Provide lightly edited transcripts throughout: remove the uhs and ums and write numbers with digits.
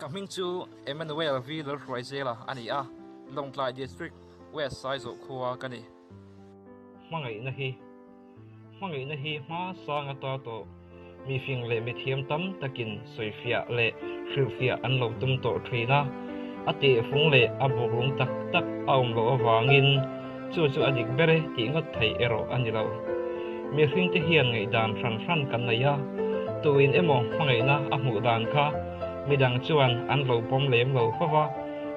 Ka hming chu Emmanuel V Lalhruaizela a ni a, Lawngtlai District, West Saizawh khua ka ni. Hmangaihna hi Hmangaihna hi hma sang ata tawh mifing leh mithiam tam takin sawifiah leh hrilhfiah an lo tum tawh thin a, a tehfung leh a buklung tak tak a awm loh avangin chu chu a dik ber e tih ngawt theih erawh a ni lo. Mihringte hian ngaihdan hran hran kan nei a, tuin emaw hmangaihna a hmuh dan kha midang chuan an lo pawm lem lo fo va,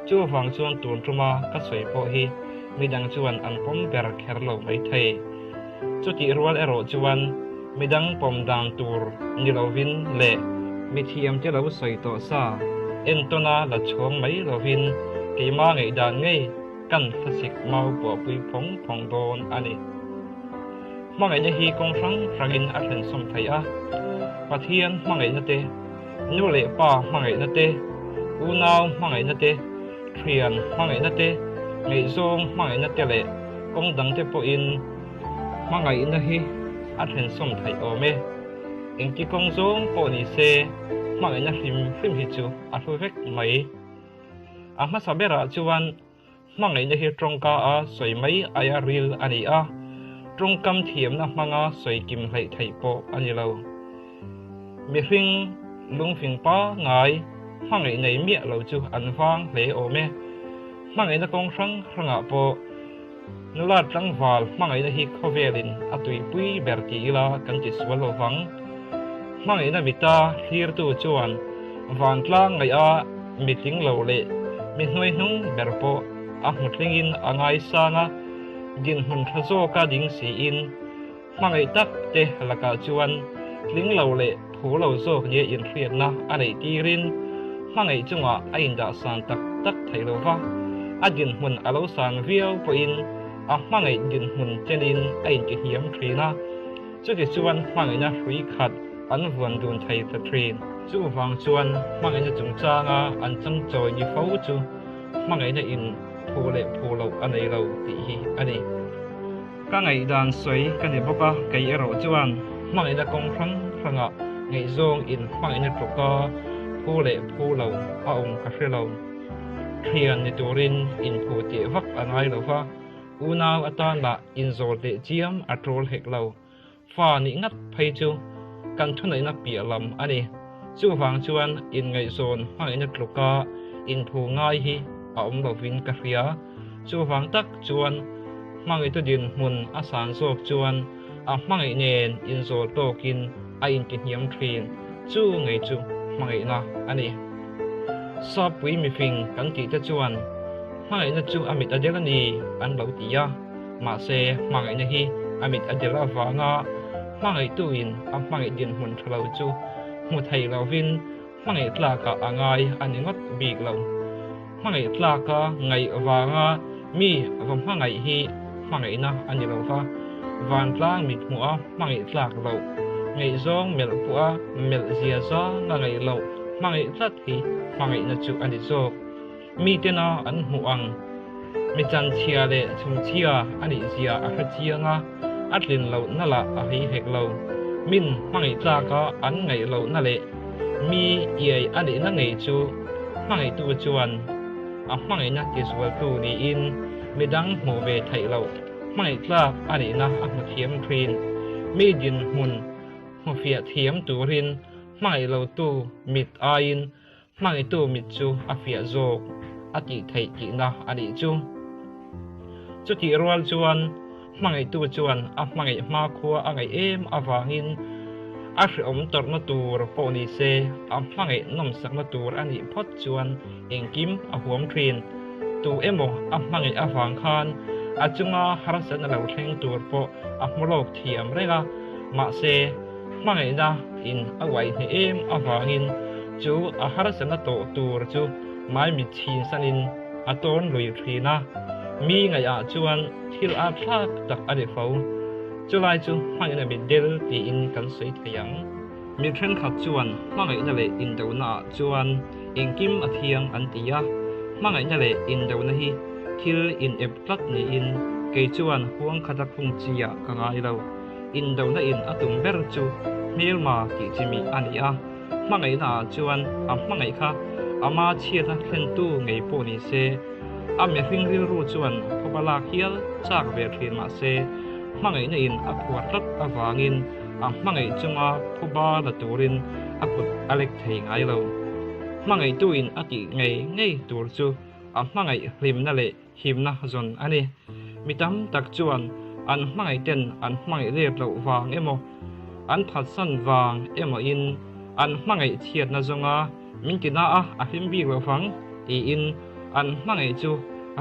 chuvang chuan tun tuma ka sawi pawh hi midang chuan an pawm ber kher lo maithei. Chutih rual erawh chuan midang pawm dan tur ni lovin leh mithiamte lo sawi tawh sa entawna la chhawng mai lovin keimah ngaihdan ngei kan thlasik mau puahpui phawng phawng dawn a ni. Hmangaihna hi kawng hrang hrangin a thlen sawm theih a, Pathian hmangaihna te, nu leh pa hmangaihna te, unau hmangaihna te, thian hmangaihna te, ngaihzawng hmangaihna te leh kawng dangte pawhin hmangaihna hi a thlen sawm theih awm e. Engti kawng zawng pawh ni se, hmangaihna hrim hrim hi chu a hlu vek mai. A hmasa berah chuan hmangaihna hi tawngka a sawi mai aia ril a ni a, tawngkam thiamna hmanga sawi kim hleih theih pawh a ni lo. Mihring lungfing pangngai hmangaih nei miah lo chu an vang hle awm e. Hmangaihna kawng hrang hrangah pawh nula tlangval hmangaihna hi khawvelin a tuipui ber ti ila kan ti sual lo vang. Hmangaihna mita thlirtu chuan vantlang ngaih a mi tling lo leh mi hnuaihnung ber pawh a hmu tlingin a ngaisang a, dinhmun tha zawka ding siin hmangaih tak te lakah chuan tling lo leh phu lo zawk nia inhriatna a neih tirin hmangaih chungah a indahsan tak tak thei lo va, a dinhmun a lo sang viau pawhin a hmangaih dinhmun chenin a intihniam thin a. Chutichuan hmangaihna hrui khat an vuan dun thei ta thin. Chuvang chuan hmangaihna chungchanga an changchawi ni fo chu hmangaihna in phu leh phu loh a nei lo tih hi a ni. Ka ngaihdan sawi ka ni bawk a, kei erawh chuan hmangaihna kawng hrang hrangah ngaihzawng in hmangaihna tluka phu leh phu lo a awm ka hre lo. Thian ni turin inphu tih vak a ngai lo va. Unau atan lah inzawl teh chiam a tul hek lo. Fa nih ngat phei chu kan thuneihna piah lam a ni. Chuvang chuan inngaihzawn hmangaihna tluka inphu ngai hi a awm lovin ka hria. Chuvang tak chuan hmangaihtu dinhmun a san zawk chuan a hmangaih nen inzawl tawkin a intihniam thin. Chu ngei chu hmangaihna a ni. Sapui mifing kan tihte chuan Hmangaihna chu a mit a del a ni an lo ti a, mahse hmangaihna hi a mit a del avanga hmangaihtuin a hmangaih dinhmun tha lo chu hmu thei lovin hmangaih tlakah a ngai a ni ngawt bik lo. Hmangaih tlaka ngaih vanga mi va hmangaih hi hmangaihna a ni lo va, vantlang mit hmuh a hmangaih tlak loh, ngaihzawng melh pawh a melh zia zanga ngaih loh hmangaih tlat hi hmangaihna chu a ni zawk. Mitena an hmuh ang. Mi chanchhia leh chhumchhia a nih zia a hre chiang a, a tlin lohna lah a hei hek lo. Min hmangaih tlaka an ngaih lohna leh mi iai a nihna ngei chu hmangaihtu chuan a hmangaihna tizualtu niin midang hmuh ve theih loh hmangaih tlak a nihna a hmu thiam thin. Mi dinhmun hmufiah thiam turin hmangaih lotu mit aiin Hmangaihtu mit chu a fiah zawk a tih theih tihna a nih chu. Chutih rual chuan hmangaihtu chuan a hmangaih hmakhua a ngaih em avangin a hrehawm tawrhna tur pawh ni se a hmangaih nawmsakna tur a nih phawt chuan engkim a huam thin. Tu emaw a hmangaih avang khan a chunga harsatna lo thleng tur pawh a hmu lawk thiam reng a, mahse, Hmangaihna in a uai hneh em avangin chu a harsatna tawh tur chu maimit chhin sanin a tawn lui thin a, mi ngaihah chuan thil a thlak tak a ni fo. Chulai chu hmangaihna mit del tiin kan sawi thei ang. Mi thenkhat chuan hmangaihna leh indonaah chuan engkim a thiang an ti a, hmangaihna leh indona hi thil inep tlat niin kei chuan huang khata khung chiah ka ngai lo. Indona in a tum ber chu hmelma tih chi mi a ni a, hmangaihna ah chuan a hmangaih kha Ama chhiatna thlentu ngei pawh ni se, a mihring rilru chuan phuba lak hial chak ve thin mah se, hmangaihna in a phuar tlat avangin a hmangaih chunga phuba la turin a kut a lek thei ngai lo. Hmangaihtu in a tih ngei ngei tur chu a hmangaih hlimna leh himna zawn a ni. Mi tam tak chuan an hmangaihten an hmangaih let loh vang emaw, an phatsan vang emawin an hmangaih chhiatna zawnga min ti na a, a hlim bik lo vang tiin an hmangaih chu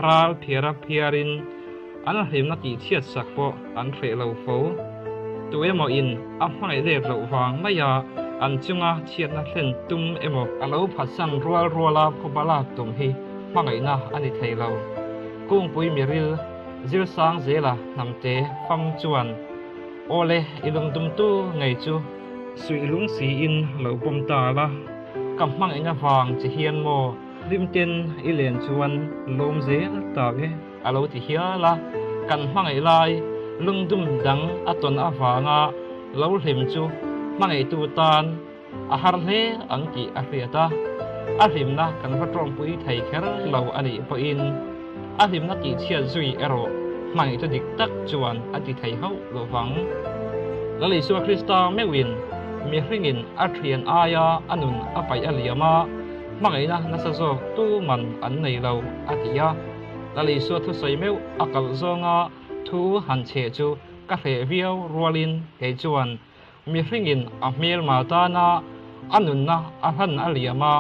ral phiara phiarin an hlimna tihchhiat sak pawh an hreh lo fo. Tu emawin a hmangaih let loh vang maia an chunga chhiatna thlen tum emaw, a lo phatsan rual ruala phuba lak tum hi hmangaihna a ni thei lo. Kungpui miril Zirsang zela hnamte fam chuan, Awle, i lungdumtu ngei chu suih lung siin lo pawm ta la, ka hmangaihna vang che hian maw hlimten i len chuan lawm zel tak e, a lo ti hial a. Kan hmangaih lai lungdum dang a tawn avanga lo hlim chu hmangaihtu tan A har hle ang tih a hriat a, a hlimna kan va tawngpui thei kher lo a nih pawhin a hlimna tihchhiat zui erawh hmangaihtu dik tak chuan a ti thei hauh lo vang. Lal Isua Krista meuhin mihringin a thian aia a nun a paih a liam a, hmangaihna nasa zawk tu man an nei lo a ti a. Lal Isua thusawi meuh a kalh zawnga thu han cheh chu ka hreh viau rualin kei chuan Mihringin a hmelma tana a nunna a hlan a liam a,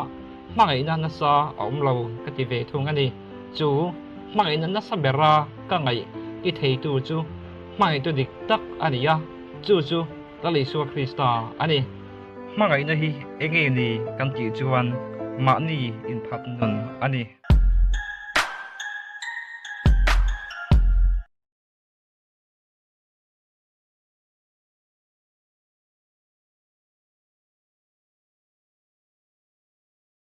hmangaihna nasa a awm lo ka ti ve thung a ni. Chu hmangaihna nasa bera ka ngaih ti theitu chu hmangaihtu dik tak a ni a, chu chu Lal Isua Krista a ni. Hmangaihna hi enge ni kan tih chuan mahni inphat nun a ni.